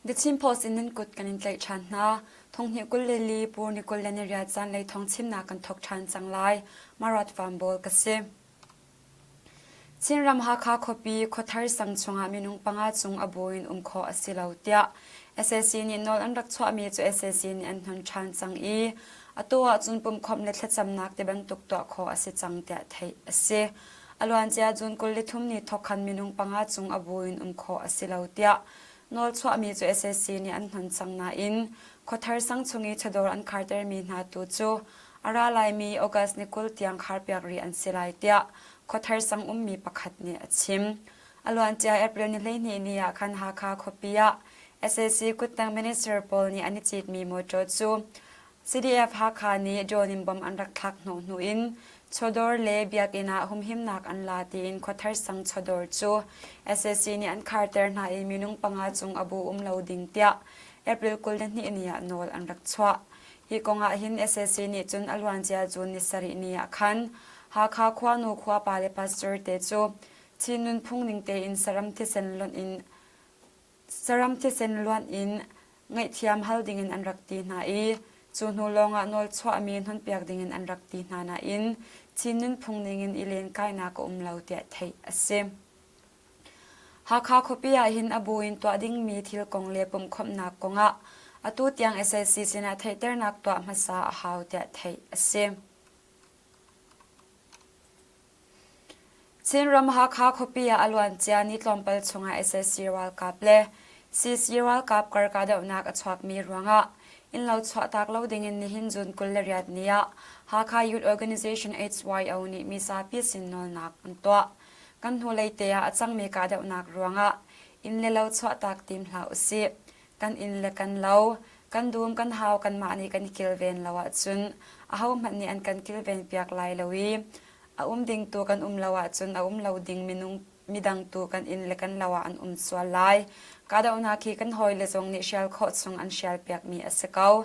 The Chin Post in nan kut kan in tlaih ṭhan hna. Thonghnih 22 Pur ni 28 zanlei thawngchimnak kan thawk ṭhan cang lai. Marat Farm ka si. Chinram Hakha khuapi Khuathar sang chungah minung panga cung a bu in um khawh a si lo tiah sac nih nawl an rak chuahmi cu sac nih an hnon ṭhan cang i atu ahcun pumhkhawmh le thlacamnak tibantuk tuah khawh a si cang tiah theih a si. A luancia June 23 ni thawk khan minung panga cung a bu in um khawh a si lo tiah nawl chuahmi cu sac nih an hnon cang nain Khuathar sang chung i chawdawr an khartermi hna tu cu A ra laimi August ni 20 tiang kharpiak rih an si lai tiah Khuathar sang ummi pakhat nih a chim. A luancia April ni 12 ni ah khan Hakha khuapi ah sac kuttang minister pawl nih an i citmi mawṭaw cu CDF Hakha nih drone in bomb an rak thlak hnawh hnu in chawdawr le biakinn ah humhimnak an la tiin Khuathar sang chawdawr cu sac nih an kharter hna i minung panga cung a bu um lo ding tiah April 22 ni ah nawl an rak chuah. Hi kong ah hin sac nih cun a luancia June ni sarih ni ah khan Hakha khuanu khuapa le pastor te cu Chin nunphung ning tein saram thisen lonh in saram thisen luanh in ngaihthiam hal dingin an rak ti hna i cu hnu lawngah nawl chuahmi hnonpiak dingin an rak ti hna nain Chin nunphung ningin i lenkainak a um lo tiah theih a si. Hakha khuapi ahhin a bu in tuah dingmi thil kong le pumhkhawmhnak kongah atu tiang sac sinah theihternak tuah hmasa a hau tiah theih a si. Chinram Hakha khuapi ah a luancia ni tlawmpal chungah sac ralkap le CC ralkap kar kahdohnak a chuakmi ruangah innlo chuahtak lo dingin nihin June 28 ni ah Hakha Youth Organization HYO nih mizapi sin nawlnak an tuah. Kan hnulei te ah a cangmi kahdohnak ruangah inn le lo chuahtak tim hlah usih. Kan inn le kan lo, kan dum kan hau kanmah nih kan i kilven lo ahcun ahohmanh nih an kan kilven piak lai lo i a um ding tu kan um lo ahcun a um lo ding minung midang tu kan inn le kan lo ah an um sual lai. Kahdohnak hi kan hawile zong nih hrial khawh chung an hrial piakmi a si ko.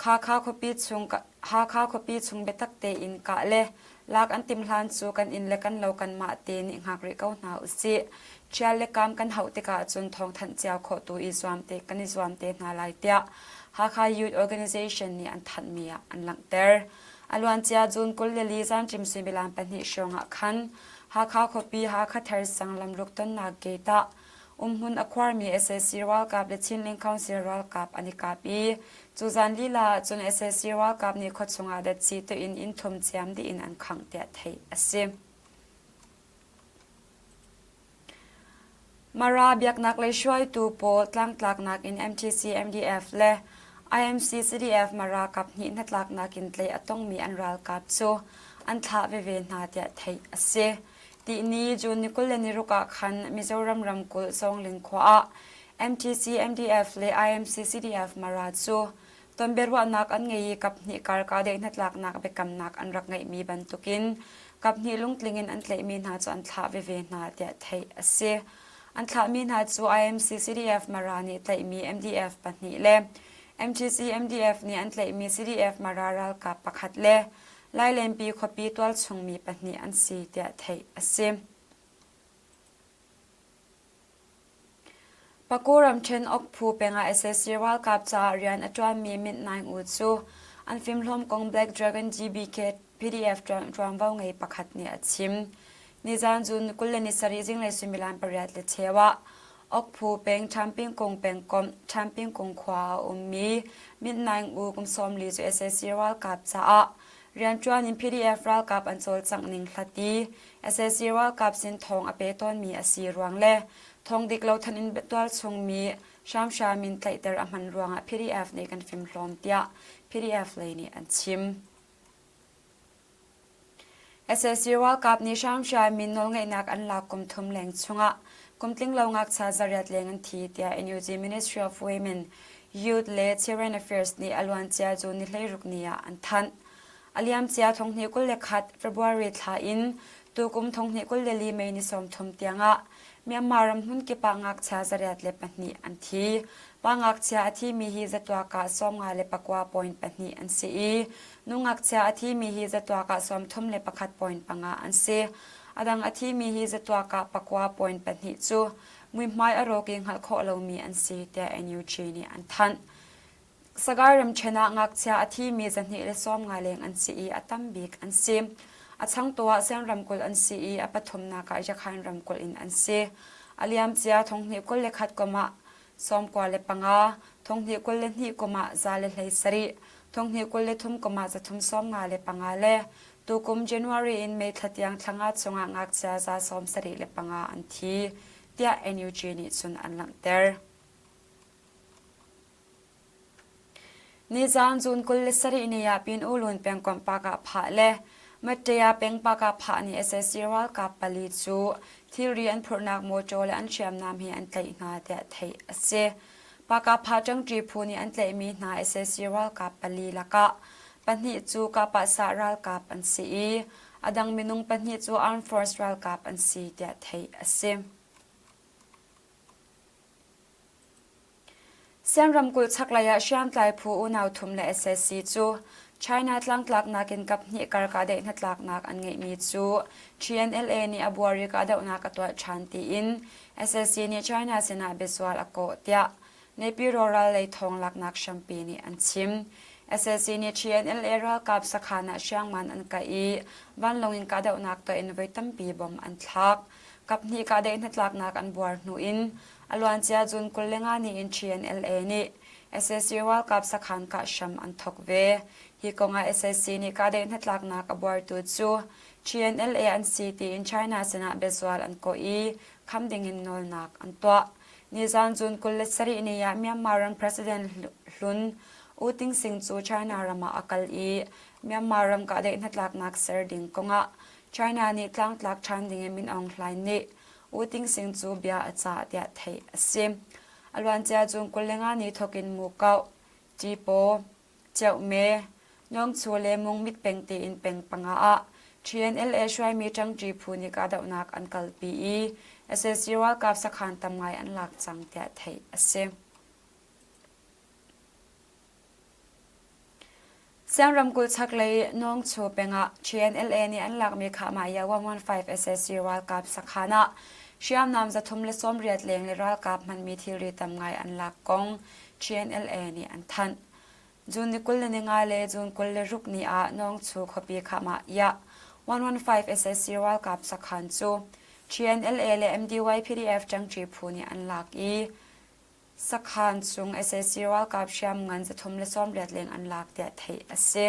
Hakha khuapi chung Hakha khuapi chung biatak tein kah le lak an timh hlan cu kan inn le kan lo kanmah te nih hngak rih ko hna usih. Ṭhial le kam kan hauh tikah cun thawngthanh cio khawh tu i zuam te kan i zuam te hna lai tiah Hakha Youth Organization nih an thanhmi ah an langhter. A luancia June 24 zanṭim suimilam pahnih hrawng ah khan Hakha khuapi Hakha Thar sang lamruk tonnak gate ah Umhmun a khuarmi sac ralkap le Chinlink Council ralkap an i kap i cu zan lila ah cun sac ralkap nih khuachung ah datsi tuin inn thum ciam dih in an khangh tiah theih a si. Mara biaknak lei hruaitu pawl tlangtlaknak in MTC MDF le IMC CDF Mara kap hnih hnatlaknak in tlaih a tongmi an ralkap cu an thlah veve hna tiah theih a si. Tihni June ni 26 ah khan Mizoram ramkulh Zawngling khua ah MTC MDF le IMC CDF Mara cu tonbiaruahnak an ngei i kaphnih kar kahdaih hnatlaknak biakamnak an rak ngeihmi bantukin kaphnih lungtling in an tlaihmi hna cu an thlah veve hna tiah theih a si. An thlahmi hna cu IMC CDF Mara nih tlaihmi MDF pahnih le MTC MDF nih an tlaihmi CDF Mara ralkap pakhat le Lailenpi khuapi tualchung mi pahnih an si tiah theih a si. Paku ramṭhen Okphu peng ah sac ralkap caah rian a ṭuanmi Mint Naing U cu an fimhlawm kong Black Dragon GBK PDF ṭuanvo ngei pakhat nih a chim. Nizan June 27 zinglei suimilam pariat le cheu ah Okphu peng Ṭhampingkung pengkomh Ṭhampingkung khua ah a ummi Mint Naing U kum 40 cu sac ralkap caah rianṭuan in PDF ralkap an cawlcangh ning hlat i sac ralkap sin thawng a pe tawnmi a si ruang le thawng dik lo than in tualchungmi hramhram in tlaihter a hman ruangah PDF nih kan fimhlawm tiah PDF lei nih an chim. Sac ralkap nih hramhram in nawlngeihnak an lak kum thum leng chungah kum tlinglo ngakchia zariat leng an thi tiah NUG Ministry of Women, Youth le Children Affairs nih a luancia June ni 16 ni ah an thanh. A liamcia thonghnih 21 February thla in tukum thonghnih 24 May ni 30 tiangah Myanmar ram hmunkip ah ngakchia zariat le pahnih an thi. Pa ngakchia a thimi hi zatuak ah 54.2 an si i Nu ngakchia a thimi hi zatuak ah 31.5 an si. A dang a thimi hi zatuak ah 9.2 cu Muihmai a rawk i hngalh khawh lomi an si tiah NUG nih an thanh. Sagaing ramṭhen ah ngakchia a thimi 250 leng an si i a tam bik an si. A changtu ah Sian ramkulh an si i a pathumnak ah Yakhain ramkulh in an si. A liamcia thonghnih 21 kum ah 95, thonghnih 22 kum ah 117, thonghnih 23 kum ah 355 le tukum January in May thla tiang thla nga chungah ngakchia 75 an thi, tiah NUG nih cun an langhter. Nizaan June 27 ni ah Pin U Lun pengkomh Pakah Phah le Mattea peng Pakah Phah nih sac ralkap pali cu thilri an phurhnak mawṭaw le an hriamnam he an tlaih hna tiah theih a si. Pakah Phah ṭangṭi phu nih an tlaihmi hna sac ralkap pali lakah pahnih cu Kahpahsah ralkap an si i a dang minung pahnih cu Armed Force ralkap an si tiah theih a si. Sian ramkulh chaklei ah hriamtlai phu unau thum le sac cu China tlangtlaknak in kaphnih kar kahdaih hnatlaknak an ngeihmi cu TNLA nih a buar i kahdohnak a tuah ṭhan tiin sac nih China sinah biazual a kawh tiah Naypyidaw ral lei thawng laknak hrampi nih an chim. Sac nih TNLA ralkap sakhan ah hriangman an kah i vanlawng in kahdohnak tuah in voi tampi bom an thlak. Kaphnih kahdaih hnatlaknak an buar hnu in A luancia June 25 ni in TNLA nih sac ralkap sakhan kah hram an thawk ve. Hi kongah sac nih kahdaih hnatlaknak a buartu cu TNLA an si tiin China sinah biazual an kawh i kham dingin nawlnak an tuah. Nizan June 27 ni ah Myanmar ram President hlun U Ting Sing cu China ram ah a kal i Myanmar ram kahdaih hnatlaknak ser ding kongah China nih tlangtlak ṭhan dingin Min Aung Hlaing nih U Ting Sing cu bia a cah tiah theih a si. A luancia June 25 ni thawkin Mukoh, Ṭipaw, Ceuhme, Nawngchu le Mungmit peng tiin peng panga ah TNLA hruaimi ṭangṭi phu nih kahdohnak an kalpi i sac ralkap sakhan tam ngai an lak cang tiah theih a si. Siang ramkulh chaklei Nawngchu peng ah TNLA nih an lakmi Khahmahya 115 sac ralkap sakhan ah hriamnam 380 leng le ralkap hmanmi thilri tam ngai an lak kong TNLA nih an thanh. June ni 25 le June 26 ni ah Nawngchu khuapi Khahmahya 115 sac ralkap sakhan cu TNLA le MDY PDF ṭangṭi phu nih an lak i Sakhan chung sac ralkap hriamngan 380 leng an lak tiah theih a si.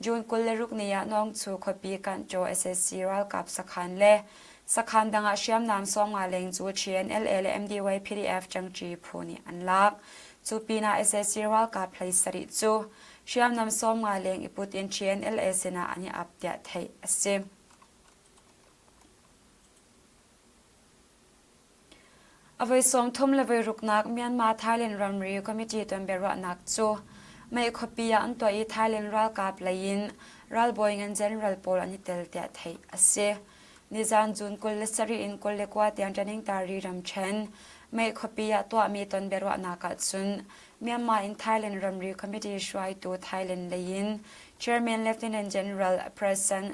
June 26 ni ah Nawngchu khuapi Kanchaw sac ralkap sakhan le sakhan dang ah hriamnam 50 leng cu TNLA le MDY PDF ṭangṭi phu nih an lak. Cu pinah sac ralkap hlei sarih cu hriamnam 50 leng i put in TNLA sinah an i ap tiah theih a si. A voi sawmthum le voi ruknak Myanmar-Thailand ramri committee tonbiaruahnak cu May khuapi ah an tuah i Thailand ralkap lei in ralbawi ngan general pawl an i tel tiah theih a si. Nizan June 27 in 29 tiang Taningtari ramṭhen May khuapi ah tuahmi tonbiaruahnak ahcun Myanmar in Thailand ramri committee hruaitu Thailand lei in Chairman Lieutenant General Prasan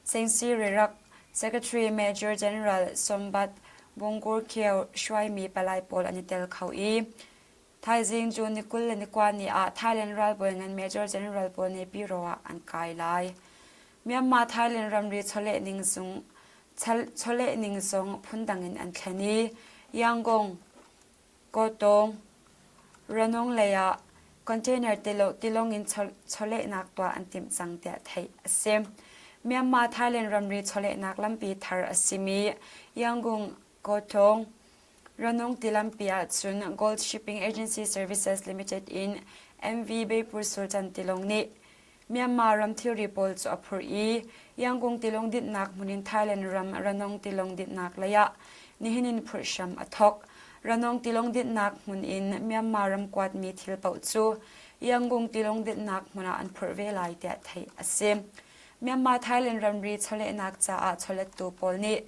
Sengsirerak Secretary Major General Sombat Bungkurkheu hruaimi palai pawl an i tel kho i thaizing June ni 29 ni ah Thailand ralbawi ngan Major General pawl nih Piro ah an kai lai. Myanmar Thailand ramri chawleh ning zung chawleh ning zong phundang in an thlen i Yangon Kawtawng, Ranong lei ah container tilawng in chawlehnak tuah an timh cang tiah theih a si. Myanmar Thailand ramri chawlehnak lampi thar a simi Yangon Kawtawng Ranong tilampi ahcun Gold Shipping Agency Services Limited in MV Beipur Sultan tilawng nih Myanmar ram thilri pawl cu a phurh i Yangon tilawng dinhnak hmun in Thailand ram Ranong tilawng dinhnak lei ah nihin in phurh hram a thawk. Ranong tilawng dinhnak hmun in Myanmar ram kuatmi thil paoh cu Yangon tilawng dinhnak hmun ah an phurh ve lai tiah theih a si. Myanmar-Thailand ramri chawlehnak caah chawlettu pawl nih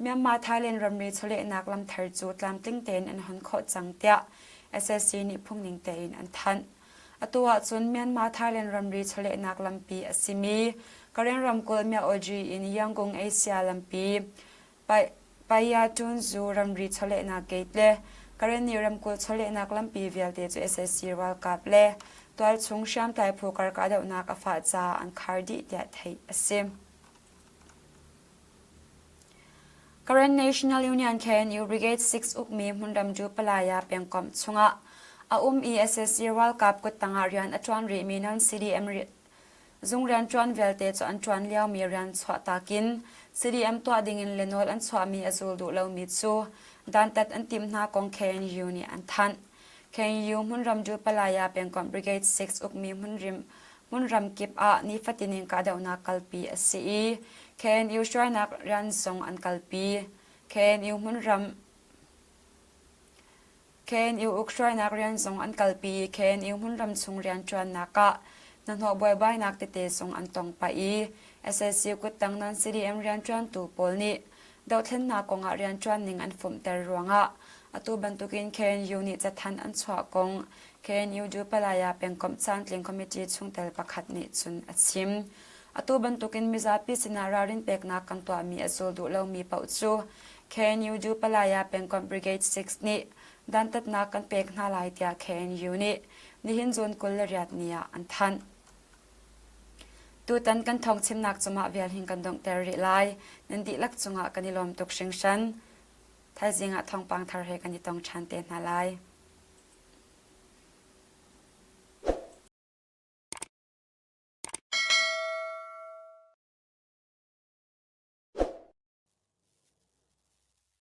Myanmar-Thailand ramri chawlehnak lam thar cu tlamtling tein an hon khawh cang tiah SSC nih phungning tein an thanh. Atu ahcun Myanmar-Thailand ramri chawlehnak lampi a simi Karen ramkulh Myaoji in Yangon Asia lampi. Paya-Tunzu ramri chawlehnak gate le Karenni ramkulh chawlehnak lampi vialte cu sac ralkap le tualchung hriamtlai phu kar kahdohnak a fah caah an khar dih tiah theih a si. Karen National Union KNU Brigade 6 ukmi hmunram Palaya pengkomh chungah a um i sac ralkap kuttang ah rian a ṭuan rihmi non-CDM zung rianṭuan vialte cu an ṭuan liomi rian chuahtak in CDM tuah dingin le nawl an chuahmi a zul duh lomi cu dantat an timh hna kong KNU nih an thanh. KNU hmunram Palaya pengkomh Brigade 6 ukmi hmunrim hmunram kip ah nifatin in kahdohnak kalpi a si i KNU hruainak rian zong an kalpi. KNU hmunram KNU uk hruainak rian zong an kalpi i KNU hmunram chung rianṭuannak ah hnahnawh buaibainak tete zong an tong pah i sac kuttang non-CDM rianṭuantu pawl nih dohthlennak kongah rianṭuan ning an fumhter ruangah atu bantukin KNU nih cathanh an chuah kong KNU Dupalaya pengkomh caantling committee chungtel pakhat nih cun a chim. Atu bantukin mizapi sinah ralrin peknak kan tuahmi a zul duh lomi paoh cu KNU Dupalaya pengkomh Brigade 6 nih dantatnak kan pek hna lai tiah KNU nih nihin June 28 ni ah an thanh. Tutan kan thawngchimnak cu mah vial hin kan donghter rih lai. Nan dihlak cungah kan i lawm tuk hringhran. Thaizing ah thawngpang thar he kan i tong ṭhan te hna lai.